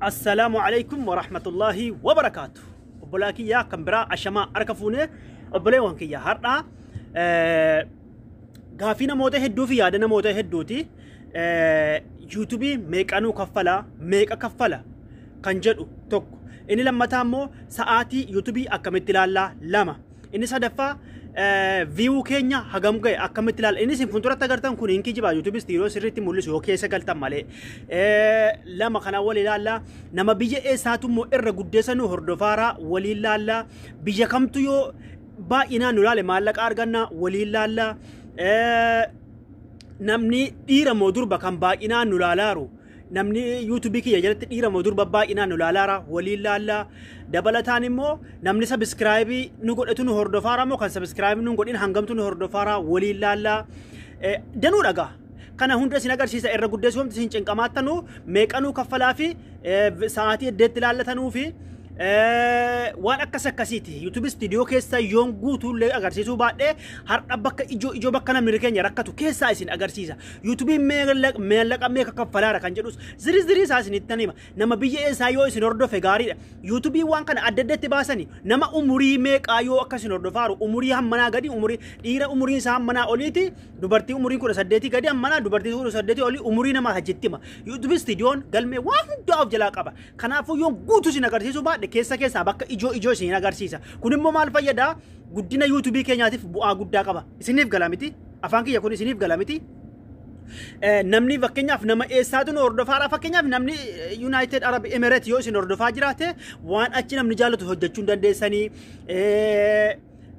Assalaamu alaikum warahmatullaahi wabarakaatu. Obbolaa kiyyaa kan biraa ashamaa harka fuunee, obboleewwan kiyya, har'aa gaafii namoota hedduu fi yaada namoota hedduuti. Yuutuubii meeqanuu kaffala, meeqa kaffala kan jedhu tokko. Inni lammataa immoo sa'aatii yuutuubii akkamitti ilaallaa lama. Inni sadaffaa view keenya hagam ga'e akkamitti ilaalla. Inni isin fuulduratti agartan kun hin kijibaa, yuutuubii istiidiyoo sirriitti mul'isu yoo keessa galtan malee. Lama kana wal ilaallaa. Nama biyya eessaatu immoo irra guddeessa nu hordofaaraa waliin ilaallaa. Biyya kamtu yoo baay'inaan nu ilaale maallaqa argannaa waliin ilaallaa. Namni dhiira moo durba kan baay'inaan nu ilaalaaru? Namni yuutuubii kiyya jalatti dhiira moo durba baay'inaan nu ilaalaara waliin laallaa. Dabalataan immoo namni subscribe nu godhatu nu hordofaara moo kan subscribe nu godhin hangamtu nu hordofaara waliin laallaa. Danuu dhagaa. Kana hunda isin agarsiisa. Irra guddeessu wanti isin cinqamaattanuu meeqanuu kaffalaa fi sa'aatii eddeetti ilaallatanuu fi waan akkas akkasiiti. YouTube istiidiyoo keessa yoon guutuullee agarsiisuu baadhee, har'a bakka ijoo ijoo, bakka namni keenya rakkatu keessaa isin agarsiisa. Yuutuubiin maallaqa meeqa kaffalaara kan jedhus zirii isaa isinitti hima. Nama biyya eessaa yoo isin hordofe gaariidha? Yuutuubiin waan kana adda addatti baasani, nama umurii meeqaa yoo akka isin hordofaaru, umurii hammanaa gadi, umurii dhiira umuriin isaa hammanaa oliiti, dubartii umurii 18 gadi hammanaa, dubartii 18 olii, umurii namaa hajjitti hima. YouTube istiidiyoon galmee waan hundaa of jalaa qaba. Kanaafuu yoon guutuu isin agarsiisuu baadhe, keessa keessaa bakka ijoo ijoo isin agarsiisa. Kun immoo maal fayyadaa? Guddina yuutuubii keenyaatiif bu'aa guddaa qaba. Isiniif gala miti? Afaan kiyya kun isiniif gala miti? Namni fakkeenyaaf nama eessaatu nu hordofaadha? Fakkeenyaaf namni United Arab Emirates yoo isin hordofaa jiraate, waan achi namni jaallatu hojjechuu hin dandeessanii.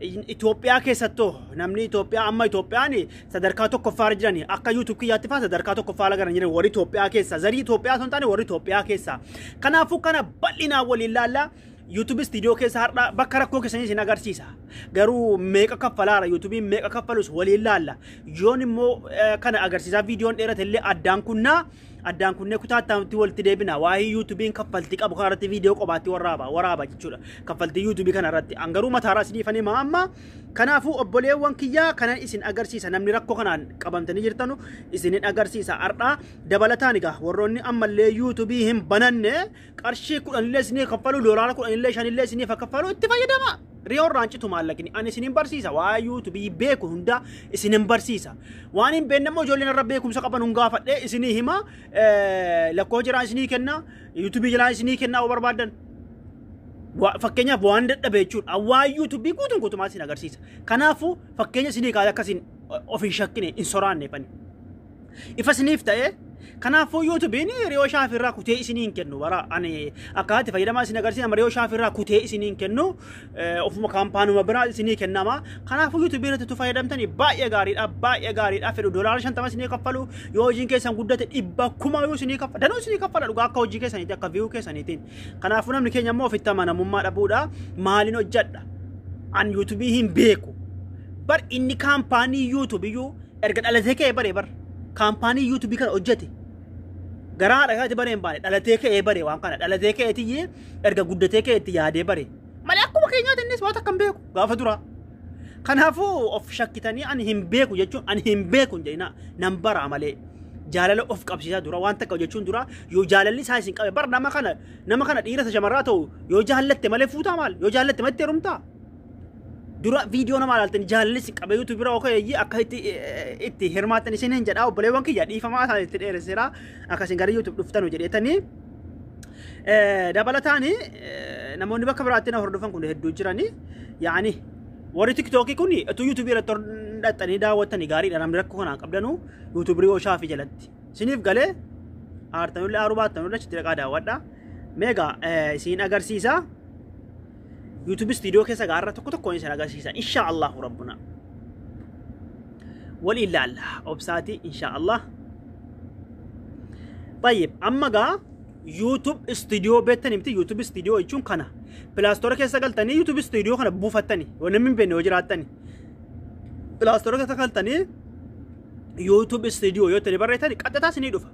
Itoophiyaa keessattoo namni Itoophiyaa, amma Itoophiyaan sadarkaa tokkoffaarra jirani, akka YouTube kiyyaatti faa sadarkaa tokkoffaarra garan jiran warri Itoophiyaa keessa, zarii Itoophiyaa osoo hin taane warri Itoophiyaa keessa. Kanaafuu kana bal'inaan waliin laallaa. YouTube istiidiyoo keessa har'a bakka rakkoo keessanii isin agarsiisa. Garuu meeqa kaffalaara, YouTubein meeqa kaffalus waliin laalla. Yoon immoo kana agarsiisaa viidiyoon dheerate illee addaan kunnaa, addaan kunnee kutaa itti walitti deebina. Waa'ee YouTubein kaffaltii qabu kanarratti viidiyoo qobaatti waraaba jechuudha. Kaffaltii YouTubeii kanarratti. An garuu mataarraa isiniif hima amma. Kanaafuu obboleewwan kiyyaa, kanan isin agarsiisa. Namni rakkoo kanaan qabamtanii jirtanu isinin agarsiisa. Har'aa dabalataan egaa warroonni ammallee YouTubeii hin bananne, qarshii 10llee isinii kaffalu, doolaara 10llee 5llee isiniif kaffalu, itti fayyadama. Riyoon raancitu maallaqni. Ani isinin barsiisa. Waa'ee yuutuubii beeku hunda isinin barsiisa. Waan hin beekne immoo ijoolleen irra beekumsa qaban hun gaafadhee isinii hima. Lakkoo jiraa isinii kenna. Yuutuubii jiraa isinii kenna yoo barbaadan. Fakkeenyaaf waan dadhabe jechuudha. Waa'ee yuutuubii guutuun guutumaa isin agarsiisa. Kanaafuu fakkeenya isinii kaasee akkasiin of hin shakkine, hin soraanne fani. Ifa isiniif ta'ee, kanaafuu yuutuubiin riyoo shaafirraa kutee isinii hin kennu. Bara ani akkaataatti fayyadamaa isin agarsiisa, riyoo shaafirraa kutee isinii hin kennu, ofuma kaampaanuma biraa isinii kennama. Kanaafuu yuutuubii irratti tu fayyadamtanii baay'ee gaariidha, baay'ee gaariidha. Fedhu doolaara 50 isinii kaffalu, yoo hojiin keessan guddate 100,000 yoo isinii kaffala, danuu isinii kaffala dhugaa, akka hojii keessaniitti, akka view keessaniitiin. Kanaafuu namni keenya immoo ofitti amanamummaa dhabuudha. Maaliin hojjedha? An yuutuubii hin beeku. Bar inni kaampaanii yuutuubiyyuu erga dhalatee ka'ee bare, bar kaampaanii yuutuubii kana hojjete garaa haadha isaatti baree hin baane, dhalatee ka'ee bare. Waan kana dhalatee ka'eetiyyee erga guddatee ka'eetti yaadee bare malee, akkuma keenyaatti innis waan takka hin beeku gaafa duraa. Kanaafuu of shakkitanii ani hin beeku jechuun, ani hin beeku hin jedhina, nan baraa malee. Jaalala of qabsiisaa dura waan takka hojjechuun dura, yoo jaalalli isaa isin qabe, bar nama kana dhiira isa shamarraa ta'u yoo jaallatte malee fuutaa maal, yoo jaallatte malee heerumtaa. Dura viidiyoo nama ilaaltanii jaalalli isin qabe yuutuubii bira okee akka itti hirmaattan isin hin jedhaa. Obboleewwan kiyya, dhiifamaa isaan itti dheeresseera, akkasiin gara YouTube dhuftanu jedheetanii. Dabalataan namoonni bakka biraatti na hordofan kun hedduu jiranii, yaani warri tiktookii kun utuu yuutuubii irratti dhaxxanii daawwattanii gaariidha. Namni rakkoo kanaan qabdanu yuutuubii Riyoo Shaafii jalatti isiniif galee, aartanullee aaruu baattanullee achitti dhaqaa daawwadha. Meegaa isin agarsiisa. YouTube istiidiyoo keessa gaarra tokko tokkoon isin agarsiisa. Insha Allahu rabbuna. Waliin laalla obsaati insha Allah. طيب, amma gaa YouTube istiidiyoo beektanii miti? YouTube istiidiyoo jechuun kana. Play Store keessa galtanii YouTube istiidiyoo kana buufattanii, yoo namni hin beekne yoo jiraattani. Play Store keessa galtanii YouTube istiidiyoo yoo itti barreessani qaxxataa isinii dhufa.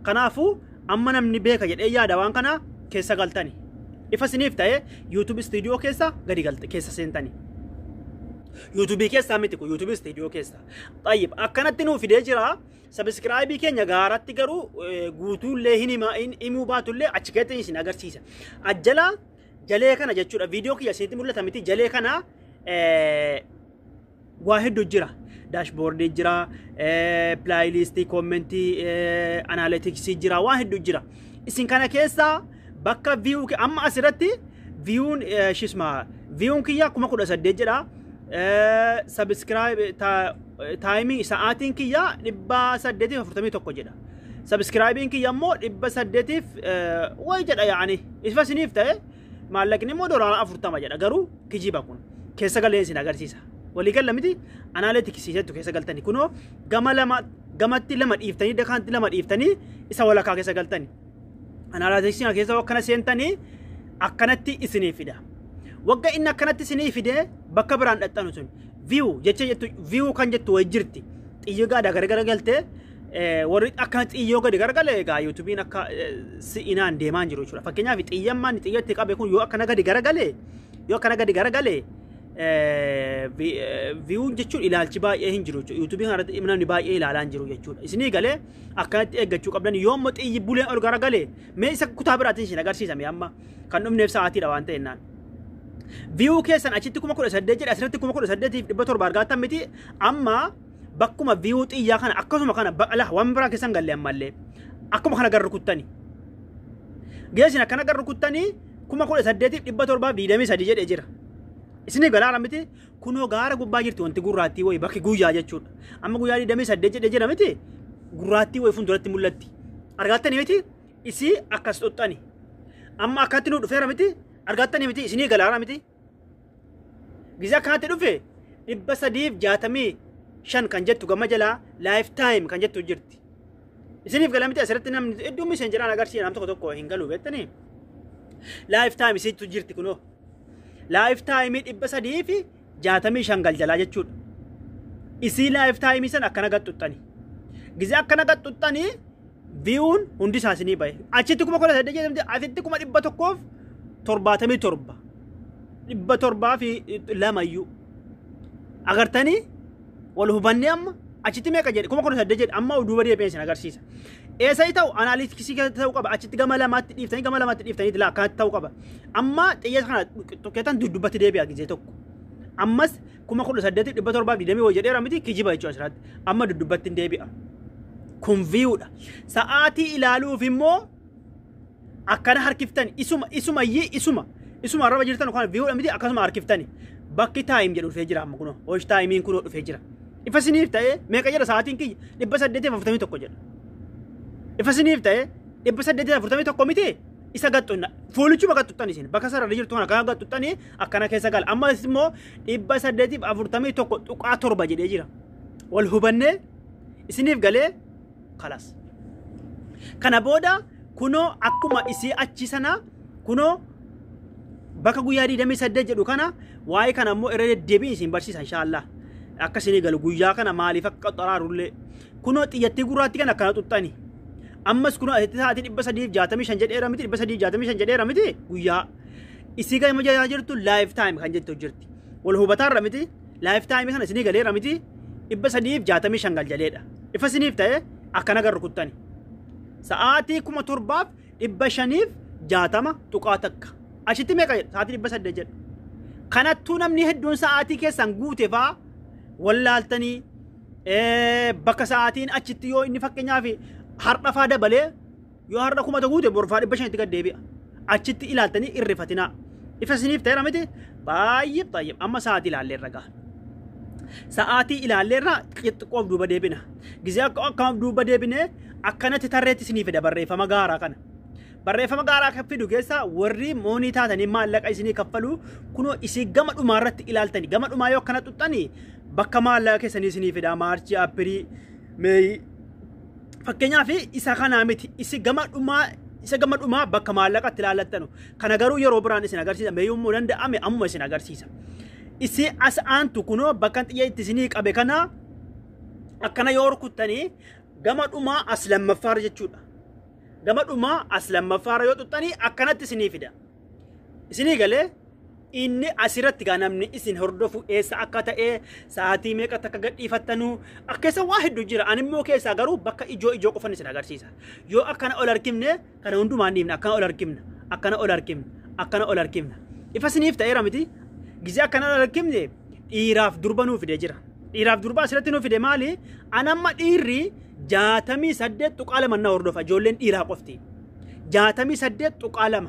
Kanaafuu amma namni beeka jedhee yaada, waan kana keessa galtani. Ifa isiniif ta'ee, YouTube istiidiyoo keessa gadi galte keessa seentani. YouTubeii keessaa miti kun, YouTube Studio keessaa. Xayyib, akkanatti nuu fidee jira. Subscribeii keenya gaaratti garuu guutuullee hin himuu baatullee achi keessatti isin agarsiisa. Ajjala jalee kana jechuudha. Viidiyoo kiyya isinitti mul'ata miti, jalee kana waa hedduu jira. Dashboardii jira, playlistii, commentii, analyticsii jira, waa hedduu jira. Isin kana keessaa bakka view amma asirratti viewun shisma viewun kiyya 18,000 jedha. Subscribe timeii sa'aatiin kiyya 841 jedha. Subscribeiin kiyya immoo 800 wayi jedha, yaani ifa isiniif ta'e maallaqni immoo $40 jedha, garuu kijiba kun keessa galee isin agarsiisa. Walii galla miti? Analyticsii jettu keessa galtanii kunoo gama lama gamatti lama dhiiftanii, dakaantti lama dhiiftanii, isa walakkaa keessa galtanii. Analyticsii keessa akkana seentanii akkanatti isinii fida. Wagga inni akkanatti isinii fide bakka biraan dhaxxanu sun view jecha jettu, view kan jettu wayi jirti. Xiyyo gaada garagara galtee warri akkana xiyyoo gadi garagale egaa YouTubeiin akka si'inaan deemaa jiru jechuudha. Fakkeenyaaf xiyyammaan xiyyatti qabe kun yoo akkana gadi garagale, yoo akkana gadi garagale, viewun jechuun ilaalchi baay'ee hin jiru jechuudha. YouTubeii kanarratti namni baay'ee ilaalaa hin jiru jechuudha. Isinii galee akkanatti eeggachuu qabdan. Yoo immoo xiyyi buleen ol garagalee, mee isa kutaa biraatiin isin agarsiisame, amma kan dhumneef sa'aatiidha waan ta'ennaan. View keessan achitti 18,000 jedha, asirratti 18,700 argattan miti? Amma bakkuma view xiyyaa kana akkasuma kana baqala waan biraa keessan galle ammallee akkuma kana garru kuttani. Geessin akkana garru kuttanii 18,723 jedhee jira. Isinii galaara miti? Kunoo gaara gubbaa jirti wanti gurraattii wayi, bakki guyyaa jechuudha. Amma guyyaa 28 jedhee jira miti? Gurraattii wayi fuulduratti mul'atti. Argattanii miti? Isii akkas xuxxani. Amma akkatti nu dhufeera miti? Argattanii miti? Isinii galaara miti? Gizee akkanatti dhufe 365 kan jettu gama jalaa lifetime kan jettu jirti. Isiniif gala miti? Asirratti namni hedduun miseen jedhaan agarsiisa, nam tokko tokko hin galu beektanii. Lifetime isiitu jirti kunoo. Lifetimeii 365 galjalaa jechuudha. Isii lifetimeii sana akkana gaxxuxxani. Gizee akkana gaxxuxxanii viewun hundi isaa isinii bahe. Achitti 18,000 jedhamte, asitti 177,702 iyyuu. Agartanii wal hubannee? Amma achitti meeqa jedhe? 18,000 jedhe. Amma duuba deebi'ee isin agarsiisa. Eessa ta'u analyticsii keessa ta'uu qaba, achitti gama lamaatti dhiiftanii, gama lamaatti dhiiftanii tilaa akkanatti ta'uu qaba. Amma xiyya kana tokkeetan duddubbatti deebi'a gizee tokko. Ammas 18,720 wayii jedheera miti? Kijiba jechuudha asirratti. Amma duddubbatti hin deebi'a. Kun viewdha. Sa'aatii ilaaluuf immoo akkana harkiftani, isuma isumayyii isuma isuma arraba jirtan kan viewdha miti? Akkasuma harkiftani. Bakki time jedhu dhufee jira amma kunoo. Watch timeiin kunoo dhufee jira. Ifa isiniif ta'ee meeqa jedha sa'aatiin kiyya? 841 jedha. Ifa isiniif ta'ee 841 miti? Isa gaxxunna fuulichuma gaxxuxxan isin bakka sararri jirtu kana kana gaxxuxxanii akkana keessa gala. Amma immoo 841.7 jedhee jira. Wal hubannee? Isiniif galee? Kalas. Kana booda kunoo akkuma isii achi sana kunoo bakka guyyaa 28 jedhu kana, waa'ee kana immoo irra deddeebiin isin barsiisa inshaallah. Akka isinii galu guyyaa kana maaliif akka xaraarullee kunoo xiyyattii gurraatti kana akkana xuxxani. Ammas kunoo asitti sa'aatii 365 jedheera miti? 365 jedheera miti guyyaa? Isii gama jalaa jirtu lifetime kan jettu jirti. Wal hubataarra miti? Lifetimeii kana isinii galeera miti? 365 galjaleedha. Ifa isiniif ta'e akkana garru kuttani. Sa'aatii 7560.1. Achitti meeqa jedha? Sa'aatii 800 jedha. Kanattuu namni hedduun sa'aatii keessan guute faa wallaaltanii bakka sa'aatiin achitti yoo inni fakkeenyaaf har'a faa dabalee, yoo har'a 1000 guute, borfaa 500tti gad deebi'a. Achitti ilaaltanii irrifatinaa. Ifa isiniif ta'eera miti? Baay'ee baay'ee amma sa'aatii ilaalleerra gaha. Sa'aatii ilaalleerra, xixiqqoof duuba deebina. Gizee akka akkam duuba deebinee akkanatti tarreetti isinii fida barreeffama gaaraa kana. Barreeffama gaaraa kan fidu keessa warri money taatanii maallaqa isinii kaffalu kunoo isii gama dhumaa irratti ilaaltanii, gama dhumaa yoo akkana xuxxanii bakka maallaqa keessanii isinii fida, Marchii, Aprilii, Mayii. Fakkeenyaaf isa kanaa miti, isi gama dhumaa, isa gama dhumaa bakka maallaqa itti ilaallattanu. Kana garuu yeroo biraan isin agarsiisa. Mee yommuu danda'ame ammuma isin agarsiisa. Isi as aantu kunoo bakka xiyya itti isinii qabe kana akkana yoo rukuttanii gama dhumaa as lammaffaarra jechuudha. Gama dhumaa as lammaffaarra yoo xuxxanii akkanatti isinii fida. Isinii galee? Inni asirratti gaa namni isin hordofu eessa akka ta'e, sa'aatii meeqa akka gadhiifattanuu akkeessa waa hedduu jira. Ani immoo keessaa garuu bakka ijoo ijoo qofan isin agarsiisa. Yoo akkana ol harkifne kana hundumaan dhiifna, akkana ol harkifna, akkana ol harkifna, akkana ol harkifna. Ifa isiniif ta'eera miti? Gizee akkana ol harkifne dhiiraaf durba nuu fide jira. Dhiiraaf durba asirratti nuu fide maali? An amma dhiirri 68.2 na hordofa, ijoolleen dhiiraa qofti. 68.2.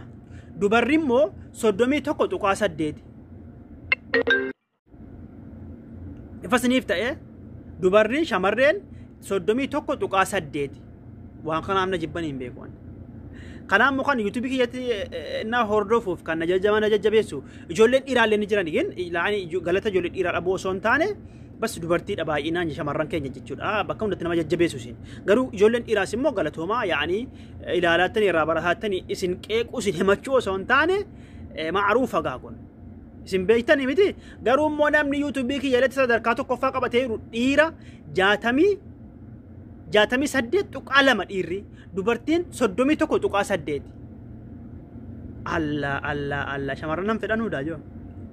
Dubarri immoo 31.8. Ifa isiniif ta'e, dubarri shamarreen 31.8. Waan kanaaf na jibban hin beeku. Kanaaf immoo kan yuutuubii kiyyatti na hordofuuf kan na jajjaba na jajjabeessu ijoolleen dhiiraallee ni jiran, galata ijoollee dhiiraa dhabuu osoo hin taane bas dubartiidha baay'inaan shamarran keenya jechuudha. Bakka hundatti nama jajjabeessu isin. Garuu ijoolleen dhiiraas immoo galatoomaa, yaa'anii ilaalaattanii irraa barataattanii, isin qeequu isin himachuu osoo hin taane ma'aruufa gaa kun. Isin beektanii miti? Garuu immoo namni yuutuubii kiyya irratti sadarkaa tokkoffaa qabatee jiru dhiira 68.2 dhiirri, dubartiin 31.8. Allah Allah Allah, shamarran nan fedhanuudha joo.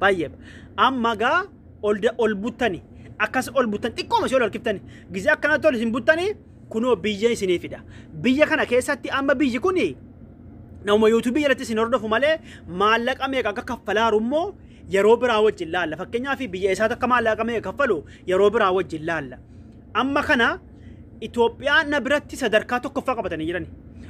Baay'ee. Amma gaa ol buttani, akkas ol buttan, xiqqooma si ol harkiftani, gizee akkanatti ol isin buttani, kunoo biyya isinii fida. Biyya kana keessatti amma biyyi kuni nama yuutuubii jalatti isin hordofu malee maallaqa meeqa akka kaffalaaru immoo yeroo biraa wajjin laalla. Fakkeenyaaf biyya isaatti akka maallaqa meeqa kaffalu yeroo biraa wajjin laalla. Amma kana Itoophiyaan na biratti sadarkaa tokkoffaa qabatanii jiran.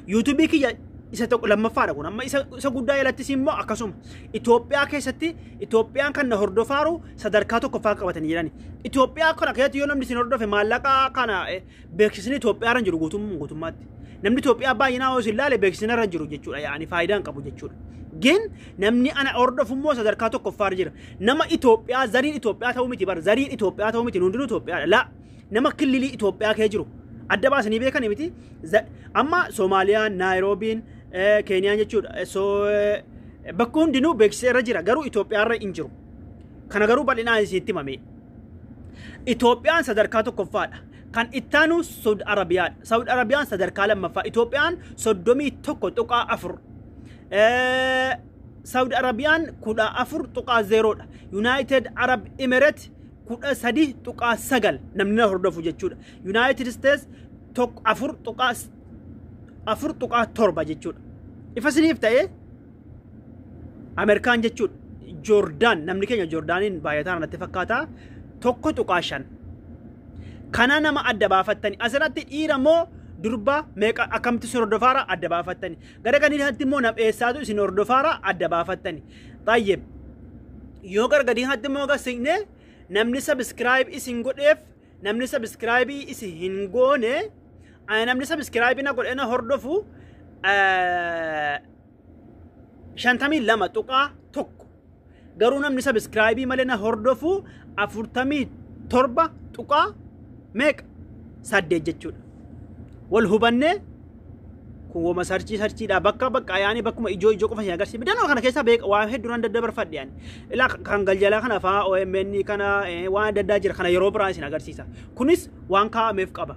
Yuutuubii kiyya isa tokko lammaffaadha kun, amma isa guddaa jalattis immoo akkasuma. Itoophiyaa keessatti Itoophiyaan kan na hordofaaru sadarkaa tokkoffaa qabatanii jiran. Itoophiyaa kana keessatti yoo namni isin hordofe maallaqa kana beeksisni Itoophiyaa irra jiru guutummaatti. Namni Itoophiyaa baay'inaa yoo isin ilaale beeksisni irra jiru jechuudha, yaani faayidaa hin qabu jechuudha. Gin namni ana hordofu immoo sadarkaa tokkoffaa jira. Nama Itoophiyaa zariin Itoophiyaa ta'uu miti bar, zariin Itoophiyaa ta'uu miti, hundinuu Itoophiyaadha. Laa, nama killilii Itoophiyaa kee jiru adda baasanii beekanii miti. Amma Soomaaliyaan, Naayiroobiin, Keeniyaan jechuudha. Bakka hundinuu beeksisa irra jira, garuu Itoophiyaa irra hin jiru. Kana garuu bal'inaan isinitti himame. Itoophiyaan sadarkaa tokkoffaadha. Kan ittaanu Saudi Arabiyaadha. Saudi Arabiyaan sadarkaa lammaffaa. Itoophiyaan 31.4. Saudi Arabiyaan 14.0dha. United Arab Emirates 13.9 namni na hordofu jechuudha. United States 4.7 jechuudha. Ifa isiniif ta'ee Ameerikaan jechuudha. Joordaan, namni keenya Joordaaniin baay'ataan natti fakkaata, 1.5. Kana nama adda baafattani. Asirratti dhiira moo durba meeqa akkamitti isin hordofaara adda baafattani. Gara gadiitti immoo nam eessaatu isin hordofaara adda baafattani. Tayyib. Yoo gara gadiitti immoo gasigne namni subscribe isin godheef namni subscribe isin hin goone, namni subscribe na godhe na hordofu 52.1, garuu namni subscribe malee na hordofu 47 tuqaa meeqa 8 jechuudha. Wal hubannee kun wama sarchii sarchiidha, bakka bakka yaani bakkuma ijoo ijoo qofa isin agarsiisa. Danoo kana keessa beeka waa hedduu nan daddabarfadhe yaani. Ilaa kan galjalaa kana fa'aa OMN kana waan adda addaa jira, kana yeroo biraa isin agarsiisa. Kunis waan kaa'ameef qaba.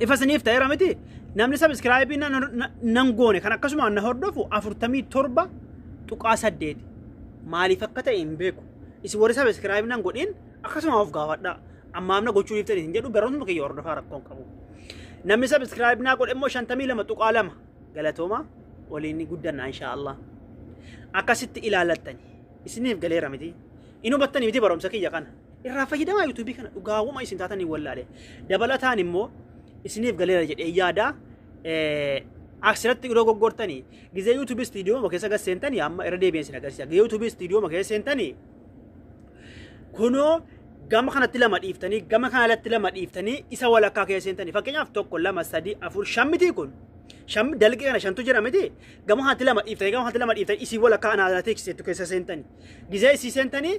Ifa isiniif ta'eera miti? Namni subscribe nan goone kan akkasumaan na hordofu 47.8. Maaliif akka ta'e hin beeku. Isin warri subscribe nan godhin akkasuma of gaafadhaa. Ammaaf na gochuu dhiiftanii hin jedhu, barnootuma kiyya hordofaa, rakkoon qabu. Namni subscribe naa godhe immoo 52.2. Galatooma, waliin guddanna inshaallah. Akkasitti ilaalattani. Isiniif galeera miti? In hubattanii miti barumsa kiyya kana? Irraa fayyadamaa yuutuubii kana, dhugaawwama isin taatanii wallaale. Dabalataan immoo isiniif galeera jedhee yaada. Asirratti yeroo goggortanii gizee yuutuubii istiidiyoo keessa gad seentanii, amma irra deebi'een isin agarsiisa. Gizee yuutuubii istiidiyoo keessa seentanii kunoo gama kanatti lama dhiiftanii, gama kanatti lama dhiiftanii, isa walakkaa keessa seentanii, fakkeenyaaf 1 2 3 4 5 miti, kun shan dalgee kana shantu jira miti, gama kanatti lama dhiiftanii, gama kanatti lama dhiiftanii, isii walakkaa analytics jettu keessa seentanii, gizee isii seentanii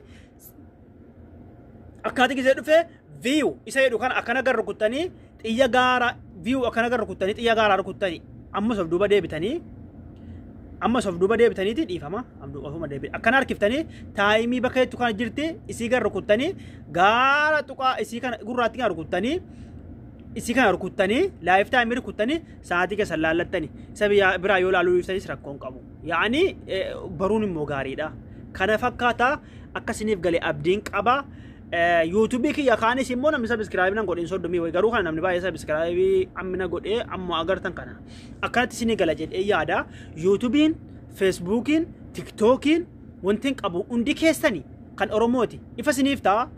akkaati gizee dhufee view isa jedhu kana akkana gar rukuttanii, xiyya gaara view akkana gar rukuttanii, xiyya gaaraa rukuttanii, ammas of duuba deebitanii, ammas of duuba deebitaniiti, dhiifama, ofuma deebi, akkana harkiftanii time bakka jettu kana jirti, isii gar rukuttanii, gaara tuqaa isii kana gurraatti kana rukuttanii, isii kana rukuttanii, lifetime rukuttanii, sa'aatii keessa laallattanii isa biraa yoo laaluu dhiiftanis rakkoon qabu. Yaa'anii baruun immoo gaariidha. Kana fakkaata, akkasiniif gale abdiin qaba. YouTubeii kiyya kaanis immoo namni subscribe nan godhin 30 wayi, garuu kana namni baay'ee subscribe ammina godhee ammoo agartan kana akkanatti isinii gala jedhee yaada. YouTubeiin, Facebookiin, TikTokiin wanti hin qabu hundi keessani kan Oromooti. Ifa isiniif ta'a.